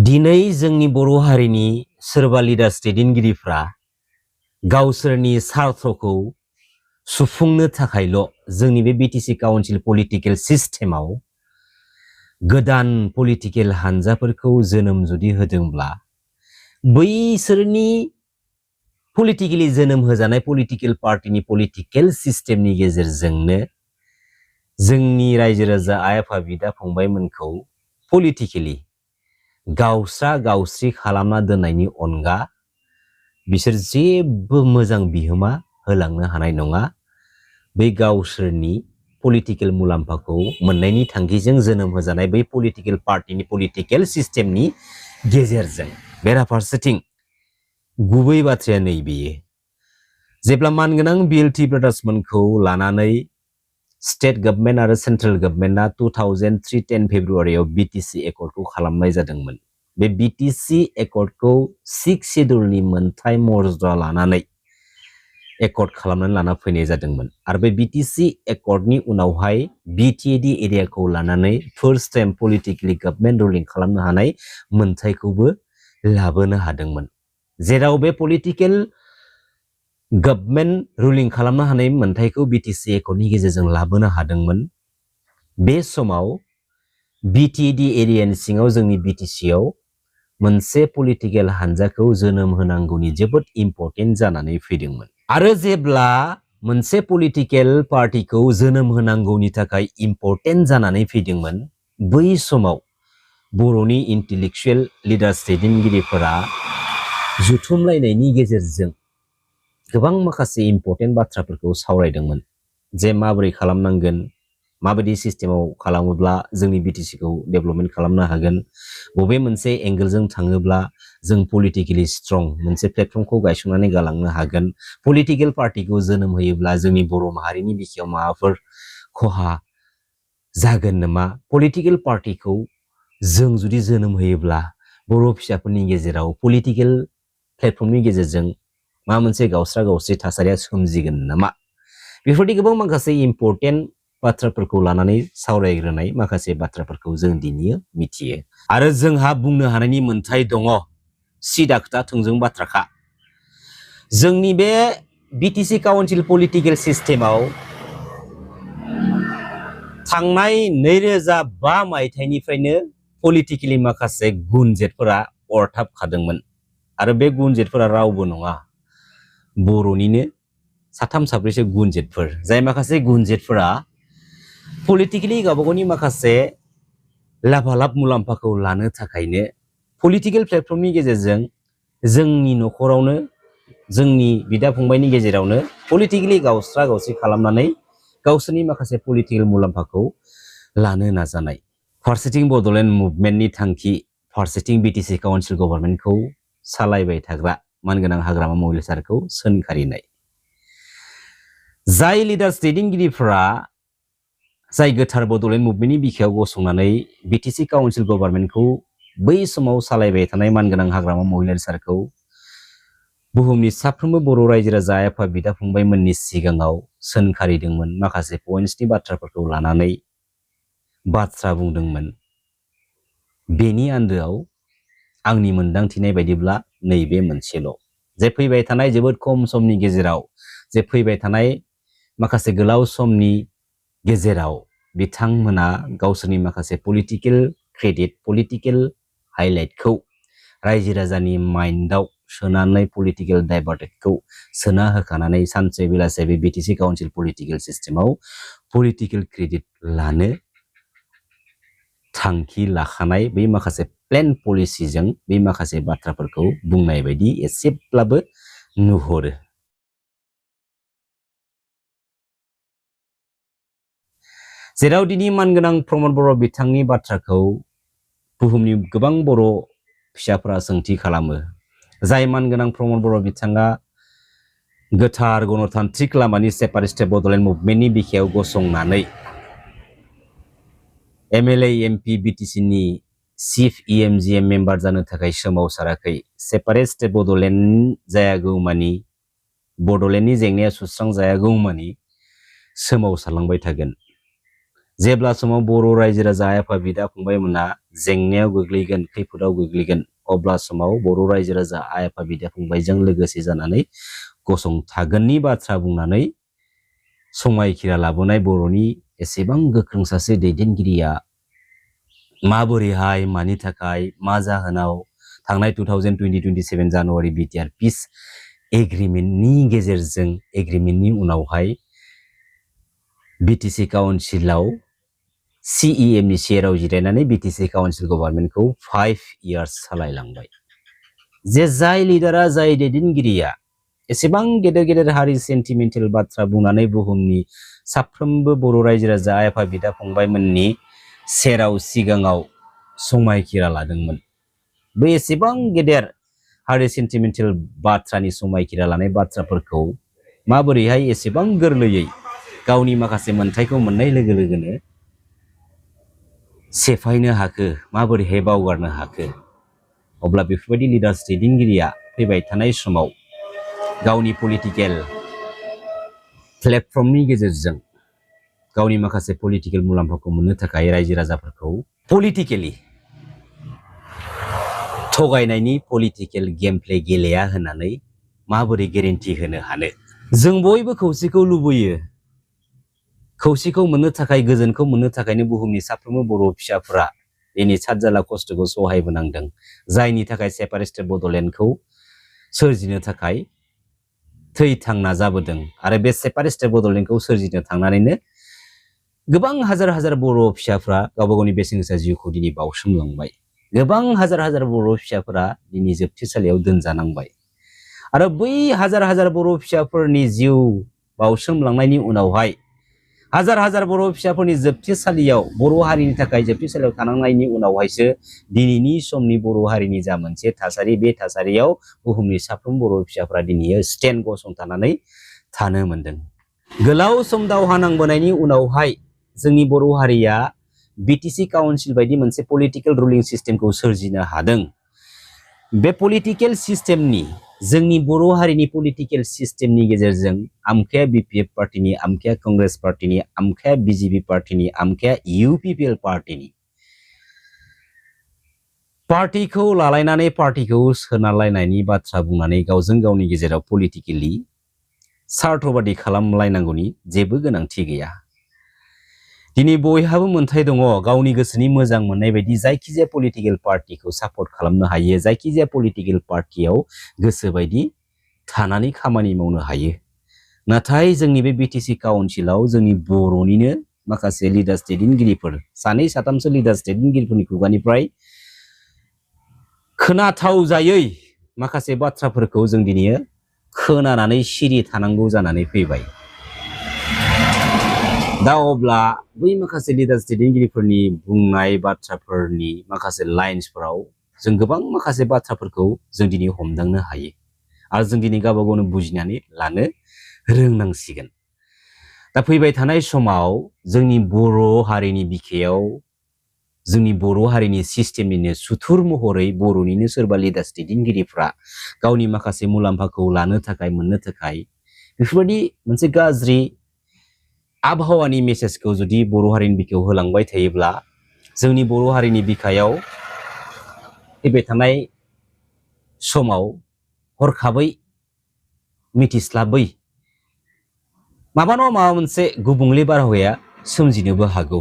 दिनै जोंनि बर' हारिनि सोरबा लिडार्स दैदेनगिरिफ्रा गावसोरनि स्वार्थखौ सुफुंनो थाखायल' जोंनि बे बिटिसि काउन्सिल पलिटिकेल सिस्टेमाव गोदान पलिटिकेल हानजाफोरखौ जोनोम जुदि होदोंब्ला बैसोरनि पलिटिकेलि जोनोम होजानाय पलिटिकेल पार्टिनि पलिटिकेल सिस्टेमनि गेजेरजोंनो जोंनि रायजो राजा आइ आफा बिदा फंबायमोनखौ पलिटिकेलि गावस्रा गावस्रि खालामना दोननायनि अनगा बिसोर जेबो मोजां बिहोमा होलांनो हानाय नङा। बै गावसोरनि पलिटिकेल मुलाम्फाखौ मोननायनि थांखिजों जोनोम होजानाय बै पलिटिकेल पार्टिनि पलिटिकेल सिस्टेमनि गेजेरजों। बेराफारसेथिं गुबै बाथ्राया नैबेयो, जेब्ला मानगोनां बिएलटि ब्रादार्समोनखौ लानानै स्टेट गभर्नमेन्ट आरो सेंट्रेल गभर्नमेन्टआ 2003-10 फेब्रुवारियाव बिटिसि एकर्डखौ खालामनाय जादोंमोन। बे बिटिसि एकर्डखौ 6 शेड्यूलनि मोनथाय मर्यादा लानानै एकर्ड खालामनानै लाना फैनाय जादोंमोन आरो बे बिटिसि एकर्डनि उनावहाय बिटिएडि एरियाखौ लानानै first time politically government ruling खालामनो हानाय मोनथायखौबो लाबोनो हादोंमोन। जेराव बे पलिटिकेल गभर्नमेन्ट रुलिं खालामनो हानाय मोनथायखौ बिटिसि एकर्डनि गेजेरजों लाबोनो हादोंमोन। बे समाव बिटिएडि एरियानि सिङाव जोंनि बिटिसिआव मोनसे पलिटिकेल हानजाखौ जोनोम होनांगौनि जोबोद इम्पर्टेन्ट जानानै फैदोंमोन। आरो जेब्ला मोनसे पलिटिकेल पार्टिखौ जोनोम होनांगौनि थाखाय इम्पर्टेन्ट जानानै फैदोंमोन, बै समाव बर'नि इन्टेलेक्चुएल लिडार्स दैदेनगिरिफोरा जुथुमलायनायनि गेजेरजों गोबां माखासे इम्पर्टेन्ट बाथ्राफोरखौ सावरायदोंमोन। जे माबोरै खालामनांगोन, माबायदि सिस्टेमाव खालामोब्ला जोंनि बिटिसिखौ डेभेलपमेन्ट खालामनो हागोन, बबे मोनसे एंगेलजों थाङोब्ला जों पलिटिकेलि स्ट्रं मोनसे प्लेटफर्मखौ गायसंनानै गालांनो हागोन, पलिटिकेल पार्टिखौ जोनोम होयोब्ला जोंनि बर' माहारिनि बिखायाव माबाफोर खहा जागोन नामा, पलिटिकेल पार्टिखौ जों जुदि जोनोम होयोब्ला बर' फिसाफोरनि गेजेराव पलिटिकेल प्लेटफर्मनि गेजेरजों मा मोनसे गावस्रा गावस्रि थासारिया सोमजिगोन नामा, बेफोरबायदि गोबां माखासे इम्पर्टेन्ट बाथ्राफोरखौ लानानै सावरायग्रोनाय माखासे बाथ्राफोरखौ जों दिनै मिथियो। आरो जोंहा बुंनो हानायनि मोन्थाय दङ, सिदा खोथा थोंजों बाथ्राखा। जोंनि बे बिटिसि काउन्सिल पलिटिकेल सिस्टेमाव थांनाय 2005 मायथाइनिफ्रायनो पलिटिकेलि माखासे गुनजेतफोरा अरथाबखादोंमोन आरो बे गुनजेतफोरा रावबो नङा, बर'निनो साथाम साब्रैसो गुनजेतफोर, जाय माखासे गुनजेतफोरा पलिटिकेलि गावबागावनि माखासे लाभालाब मुलाम्फाखौ लानो थाखायनो पलिटिकेल प्लेटफर्मनि गेजेरजों जोंनि न'खरावनो जोंनि बिदा फंबायनि गेजेरावनो पलिटिकेलि गावस्रा गावस्रि खालामनानै गावसोरनि माखासे पलिटिकेल मुलाम्फाखौ लानो नाजानाय। फारसेथिं बड'लेण्ड मुभमेन्टनि थांखि, फारसेथिं बिटिसि काउन्सिल गभर्नमेन्टखौ सालायबाय थाग्रा मानगोनां हाग्रामा महिला सारखौ सोंखारिनाय। जाय लिडार्स दैदेनगिरिफोरा जाय गोथार बड'लेण्ड मुभमेन्टनि बिखायाव गसंनानै बिटिसि काउन्सिल गभर्नमेन्टखौ बै समाव सालायबाय थानाय मानगोनां हाग्रामा महिला सारखौ बुहुमनि साफ्रोमबो बर' रायजो राजा आइ आफा बिदा फंबायमोननि सिगाङाव सोंखारिदोंमोन, माखासे पइन्ट्सनि बाथ्राफोरखौ लानानै बाथ्रा बुंदोंमोन। बेनि आन्दोआव आंनि मोनदांथिनाय बायदिब्ला नैबे मोनसेल', जे फैबाय थानाय जोबोद खम समनि गेजेराव, जे फैबाय थानाय माखासे गोलाव समनि गेजेराव बिथांमोना गावसोरनि माखासे पलिटिकेल क्रेडिट, पलिटिकेल हाइलाइटखौ रायजो राजानि माइन्डआव सोनानै पलिटिकेल डाइभार्टेडखौ सोना होखानानै सानसे बेलासे बे बिटिसि काउन्सिल पलिटिकेल सिस्टेमाव पलिटिकेल क्रेडिट लानो थांखि लाखानाय बै माखासे प्लेन पलिसिजों बै माखासे बाथ्राफोरखौ बुंनाय बायदि एसेब्लाबो नुहुरो। जेराव दिनै मानगोनां प्रमद बर' बिथांनि बाथ्राखौ बुहुमनि गोबां बर' फिसाफोरा सोंथि खालामो, जाय मानगोनां प्रमद बर' बिथाङा गोथार गणतान्त्रिक लामानि सेपारेटिस्ट बड'लेण्ड मुभमेन्टनि बिखायाव गसंनानै एमएलए एमपि बिटिसिनि चिफ इएमजिएम मेम्बार जानो थाखाय सोमावसाराखै। सेपारेटिस्ट बड'लेण्ड जायागौमानि, बड'लेण्डनि जेंनाया सुस्रांजायागौमानि सोमावसारलांबाय थागोन। जेब्ला समाव बर' रायजो राजा आइ आफा बिदा फंबायमोना जेंनायाव गोग्लैगोन खैफोदाव गोग्लैगोन अब्ला समाव बर' रायजो राजा आइ आफा बिदा फंबायजों लोगोसे जानानै गसंथागोननि बाथ्रा बुंनानै समायखिरा लाबोनाय बर'नि एसेबां गोख्रों सासे दैदेनगिरिया माबोरैहाय मानि थाखाय मा जाहोनाव थांनाय 2027 जानुवारि बिटिआर पिस एग्रिमेन्टनि गेजेरजों एग्रिमेन्टनि उनावहाय बिटिसि काउन्सिलाव CEM नि चेयाराव जिरायनानै बिटिसि काउन्सिल गभर्नमेन्टखौ 5 इयार्स सालायलांबाय। जे जाय लिडारा जाय दैदेनगिरिया एसेबां गेदेर गेदेर हारि सेन्टिमेन्टेल बाथ्रा बुंनानै बुहुमनि साफ्रोमबो बर' रायजो राजा आइ आफा बिदा फंबायमोननि सेराव सिगाङाव समायखिरा लादोंमोन। बे एसेबां गेदेर हारि सेन्टिमेन्टेल बाथ्रानि समायखिरा लानाय बाथ्राफोरखौ माबोरैहाय एसेबां गोरलैयै गावनि माखासे मोन्थायखौ मोननाय लोगो लोगोनो सेफायनो हाखो, माबोरैहाय बावगारनो हाखो? अब्ला बेफोरबायदि लिडार्स दैदेनगिरिया फैबाय थानाय समाव गावनि पलिटिकेल प्लेटफर्मनि गेजेरजों गावनि माखासे पलिटिकेल मुलाम्फाखौ मोननो थाखाय रायजो राजाफोरखौ पलिटिकेलि थगायनायनि पलिटिकेल गेम प्ले गेलेया होननानै माबोरै गेरेन्टि होनो हानो? जों बयबो खौसेखौ लुबैयो। खौसेखौ मोननो थाखाय गोजोनखौ मोननो थाखायनो बुहुमनि साफ्रोमबो बर' फिसाफोरा दिनै सातजाला खस्थ'खौ सहायबोनांदों। जायनि थाखाय सेपारेटेड बड'लेण्डखौ सोरजिनो थाखाय थै-थां नाजाबोदों आरो बे सेपारेटेड बड'लेण्डखौ सोरजिनो थांनानैनो गोबां हाजार हाजार बर' फिसाफ्रा गावबा गावनि बेसेन गोसा जिउखौ दिनै बावसोमलांबाय। गोबां हाजार हाजार बर' फिसाफोरा दिनै जोबथेसालियाव दोनजानांबाय आरो बै हाजार हाजार बर' फिसाफोरनि जिउ बावसोमलांनायनि उनावहाय हाजार हाजार बर' फिसाफोरनि जोबथेसालियाव बर' हारिनि थाखाय जोबथेसालियाव थानांनायनि उनावहायसो दिनैनि समनि बर' हारिनि जा मोनसे थासारि, बे थासारियाव बुहुमनि साफ्रोम बर' फिसाफोरा दिनै स्टेन्ड गसंथानानै थानो मोनदों। गोलाव सम दावहा नांबोनायनि उनावहाय जोंनि बर' हारिया बिटिसि काउन्सिल बायदि मोनसे पलिटिकेल रुलिं सिस्टेमखौ सोरजिनो हादों। बे पलिटिकेल सिस्टेमनि जोंनि बर' हारिनि पलिटिकेल सिस्टेमनि गेजेरजों आमखाया BPF पार्टीनि, आमखाया कंग्रेस पार्टीनि, आमखाया BJP पार्टीनि, आमखाया UPPL पार्टीनि पार्टीखौ लालायनानै पार्टीखौ सोनारलायनायनि बाथ्रा बुंनानै गावजों गावनि गेजेराव पलिटिकेलि सार्थबादि खालामलायनांगौनि जेबो गोनांथि गैया। दिनै बयहाबो मोन्थाय दङ गावनि गोसोनि मोजां मोननाय बायदि जायखिजाया पलिटिकेल पार्टीखौ सापर्ट खालामनो हायो, जायखिजाया पलिटिकेल पार्टीयाव गोसोबायदि थानानै खामानि मावनो हायो। नाथाय जोंनि बे बिटिसि काउन्सिलाव जोंनि बर'निनो माखासे लिडार्स दैदेनगिरिफोर, सानै साथामसो लिडार्स दैदेनगिरिफोरनि खुगानिफ्राय खोनाथाव जायै माखासे बाथ्राफोरखौ जों दिनै खोनानानै सिरि थानांगौ जानानै फैबाय। दा अब्ला बै माखासे लिडार्स दैदेनगिरिफोरनि बुंनाय बाथ्राफोरनि माखासे लाइन्सफोराव जों गोबां माखासे बाथ्राफोरखौ जों दिनै हमदांनो हायो आरो जों दिनै गावबा गावनो बुजिनानै लानो रोंनांसिगोन। दा फैबाय थानाय समाव जोंनि बर' हारिनि बिखायाव जोंनि बर' हारिनि सिस्टेमनिनो सुथुर महरै बर'निनो सोरबा लिडार्स दैदेनगिरिफ्रा गावनि माखासे मुलाम्फाखौ लानो थाखाय मोननो थाखाय बेफोरबायदि मोनसे गाज्रि आबहावानि मेसेजखौ जुदि बर' हारिनि बिखायाव होलांबाय थायोब्ला जोंनि बर' हारिनि बिखायाव फैबाय थानाय समाव हरखाबै मिथिस्लाबै माबा नङा माबा मोनसे गुबुंले बारहावाया सोमजिनोबो हागौ।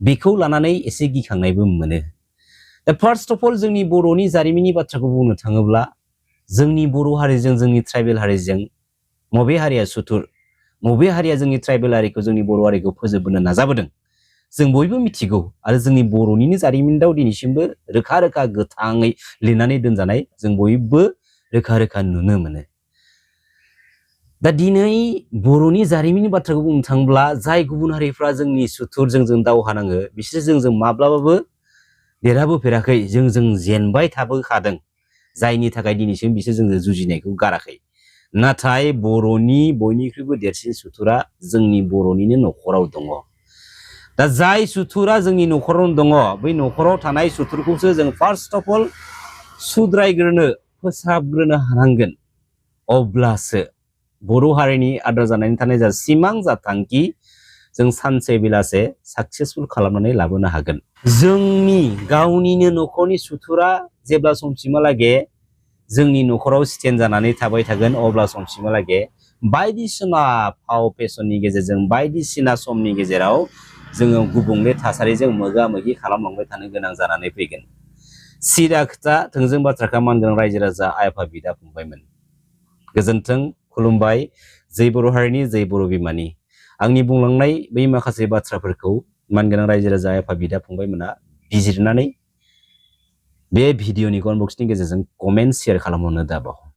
बेखौ लानानै एसे गिखांनायबो मोनो। दा फार्स्ट अफ अल जोंनि बर'नि जारिमिननि बाथ्राखौ बुंनो थाङोब्ला जोंनि बर' हारिजों जोंनि ट्राइबेल हारिजों मबे हारिया सुथुर, मबे हारिया जोंनि ट्राइबेल हारिखौ जोंनि बर' हारिखौ फोजोबबोनो नाजाबोदों जों बयबो मिथिगौ आरो जोंनि बर'निनो जारिमिनाव दिनैसिमबो रोखा रोखा गोथाङै लिरनानै दोनजानाय जों बयबो रोखा रोखा नुनो मोनो। दा दिनै बर'नि जारिमिननि बाथ्राखौ बुंनो थाङोब्ला जाय गुबुन हारिफ्रा जोंनि सुथुरजों जों दावहा नाङो बिसोर जों माब्लाबाबो देरहाबोफेराखै, जों जेनबाय थाबोखादों, जायनि थाखाय दिनैसिम बिसोर जोंजों जुजिनायखौ गाराखै। नाथाय बर'नि बयनिख्रुइबो देरसिन सुथुरा जोंनि बर'निनो न'खराव दङ। दा जाय सुथुरा जोंनि न'खराव दङ बै न'खराव थानाय सुथुरखौसो जों फार्स्ट अफ अल सुद्रायग्रोनो फोसाबग्रोनो हानांगोन। अब्लासो बर' हारिनि आद्रा जानानै थानाय जा सिमां, जा थांखि जों सानसे बेलासे साक्सेसफुल खालामनानै लाबोनो हागोन। जोंनि गावनिनो न'खरनि सुथुरा जेब्ला समसिमहालागे जोंनि न'खराव स्टेन्ड जानानै थाबाय थागोन अब्ला समसिमहालागे बायदिसिना फाव फेसननि गेजेरजों बायदिसिना समनि गेजेराव जोङो गुबुंले थासारिजों मोगा मोगि खालामलांबाय थानो गोनां जानानै फैगोन। सिदा खोथा थोंजों बाथ्राखा मानगोनां रायजो राजा आइ आफा बिदा फंबायमोन। गोजोन्थों, खुलुमबाय। जै बर' हारिनि, जै बर' बिमानि। आंनि बुंलांनाय बै माखासे बाथ्राफोरखौ मानगोनां रायजो राजा आइ आफा बिदा फंबायमोना बिजिरनानै बे भिडिअनि कमेन्ट बक्सनि गेजेरजों कमेन्ट शेयार खालामहरनो दाबाव।